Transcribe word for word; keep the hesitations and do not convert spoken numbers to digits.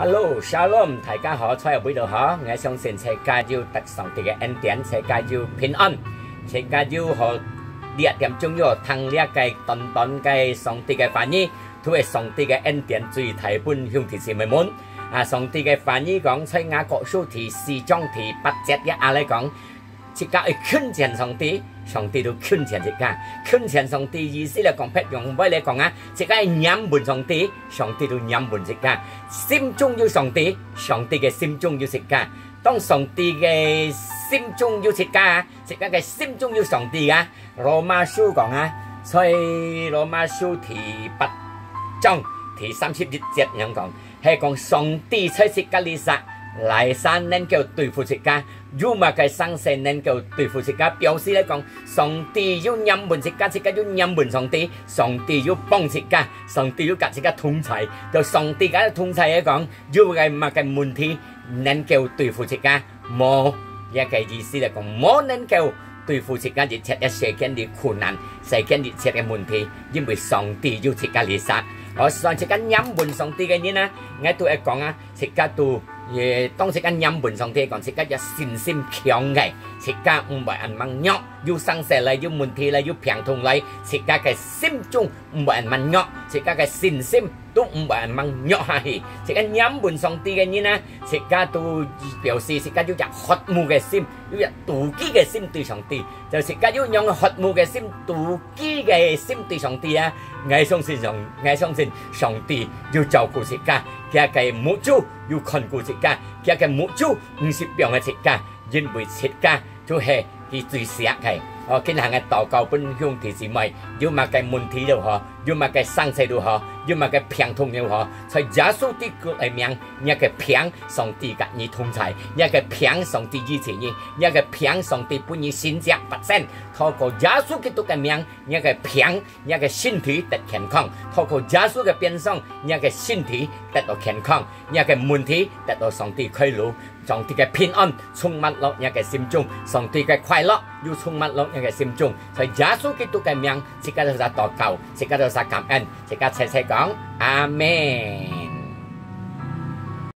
Hello，Shalom，大家好，在位都好。𠊎相信自家有得上帝个恩典，自家有平安，自家有好這點鐘有聽這个短短个上帝个話語，都係上帝个恩典最大分兄弟姊妹們。啊，上帝个話語講，在雅各書第四章第八節一下來講， 自家愛近前上帝，上帝就近前自家。近前上帝意思來講，別用話來講啊，自家愛黏穩上帝，上帝就黏穩自家。心中有上帝，上帝个心中有自家。當上帝个心中有自家，自家个心中有上帝啊。羅馬書講啊，在羅馬書第八章第三十一節恁樣講， 係講上帝在自家這儕，哪儕能夠對付自家？有麼个生事能夠對付自家？表示來講，上帝有黏穩自家，自家有黏穩上帝，上帝有幫自家，上帝有佮自家同在。就上帝佮同在來講，有个麼个問題能夠對付自家？無，這个意思來講，無能夠對付自家一切个世間个困難，世間一切个問題，因為上帝有自家這儕。哦，所以自家黏穩上帝个人啊，𠊎都會講啊， 自家都，也，當自家黏穩上帝講，自家个信心強个，自家毋會恁樣弱，有生事來，有問題來，有病痛來，自家个心中毋會恁樣弱，自家个信心都毋會恁樣弱下去。自家黏穩上帝个人啊，自家都表示自家有隻渴慕个心，有隻妒忌个心對上帝。就自家有樣渴慕个心、妒忌个心對上帝啊，𠊎相信上，𠊎相信上帝有照顧自家，佢个目珠 有看顧自家，佢个目珠毋係放在自家，因為自家就係佢最惜个。哦，今下个禱告分兄弟姊妹，有麼个問題都好，有麼个生事都好，有麼个病痛都好，在耶穌基督个名，若个病上帝佮你同在，若个病上帝醫治你，若个病上帝分你神蹟發生。透過耶穌基督个名，若个病，若个身體得健康。透過耶穌个鞭傷，若个身體得到健康。 若个問題得到上帝開路，上帝个平安充滿落若个心中，上帝个快樂又充滿落若个心中。在耶穌基督个名，自家都儕禱告，自家都儕感恩，自家齊齊講，阿們。